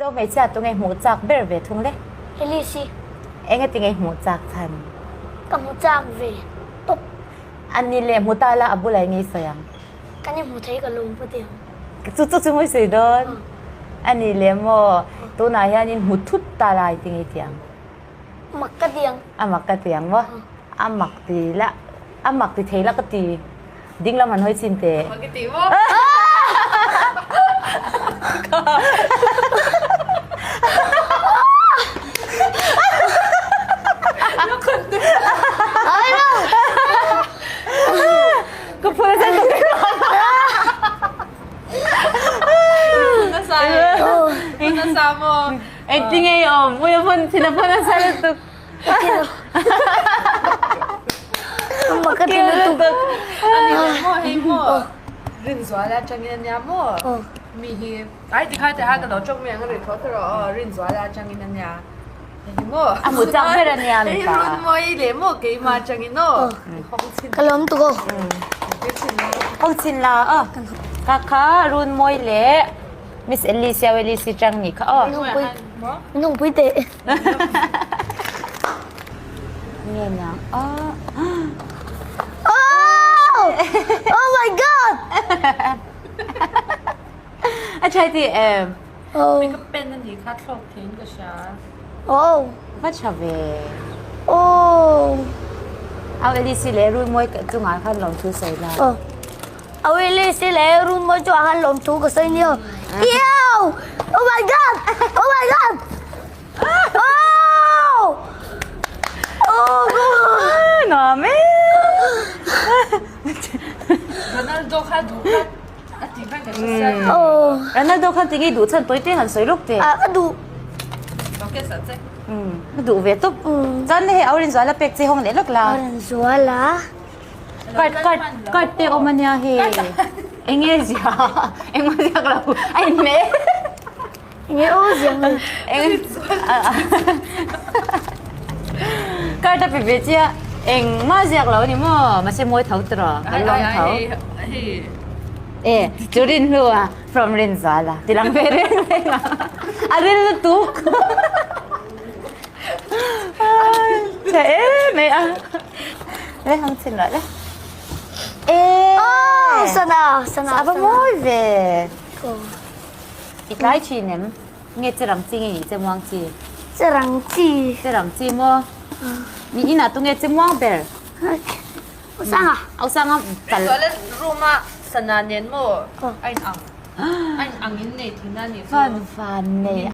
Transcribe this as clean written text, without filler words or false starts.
Mizo hmeichhia tunge hmuh chak ber ve thung le? Elise. Enge tinge hmuh chak chhan? Ka hmu chak ve tawp. A ni leh hmu ta la a bulah enge i sawi ang? Kan i hmu thei ka lawm pawh tih ang. Chu chu chu mawi sawi dawn. A ni leh maw? Tunah hianin hmu thut ta la i tinge i tih ang? Mak ka ti ang. A mak ka ti ang maw? A mak ti la, a mak ti thei la ka ti. Ding lam han hawi chin teh. Mak i ti maw? Ka phul a tuk. Nasa e. Nasa maw? Engtin nge i awm? Ui a phun thin a phun nasa lutuk. Mak ka ti lutuk. Ani le maw hei maw Rinzuala atangin ania maw mi hi ai tikha te ha ka lo tawk mai ang a ri tho tho rawh aw Rinzuala atangin ania hei maw A hmu chak ber ania mi hei pa. Runmawi leh maw keimah atangin aw i hawng chhin Ka lawm tuk aw. Hawng chhin la aw. Ka kha Runmawi leh Miss Ellie Siau Ellie si chang nih kha aw. Nungpui teh. Nge niang aw. Oh! Oh my god! A tha ti em? Oh. Ka pen a nih kha thlawk theiin ka hria. Oh. Va tha ve. Oh. Au Ellie si leh Runmawi chungah khan lawmthu sawi la. Oh. Au Ellie si leh Runmawi chungah khan lawmthu ka sawi nia. Ew! Oh my god! Oh my god! Oh! Oh god! Nuam e! Ronaldo kha duh kha a tih khan ka hre sia. Oh. Ronaldo khan tinge duh chhan tawi te han sawi lawk teh. Ah, ka duh. Okay, sa che. Ka duh ve tawp. Chuan hei Aurinzuala pek che hawng leh lawk la. Aurinzuala. Card card card te awm ania hei enge zia engmah ziak lo a inhmeh enge aw ziak lo eng card a pe ve chiah engmah ziak lo ani maw mahse mawi tho tiraw kan lawm tho e chu rinhlu a from Rinzuala ti lang ve reng reng a a ril lutuk Tha em mai a. Le hang chin rawh le. E. Oh, sana, sana. A va mawi ve. I tlai thin em? Nge che rang chi nge ni che muang chi? Che rang chi. Che rang chi maw? Mi inah tu nge che muang ber? Osanga. Osanga kal. Chuan room a sana nen maw? A in ang. A in ang in nei thin a ni chu. Van van nei.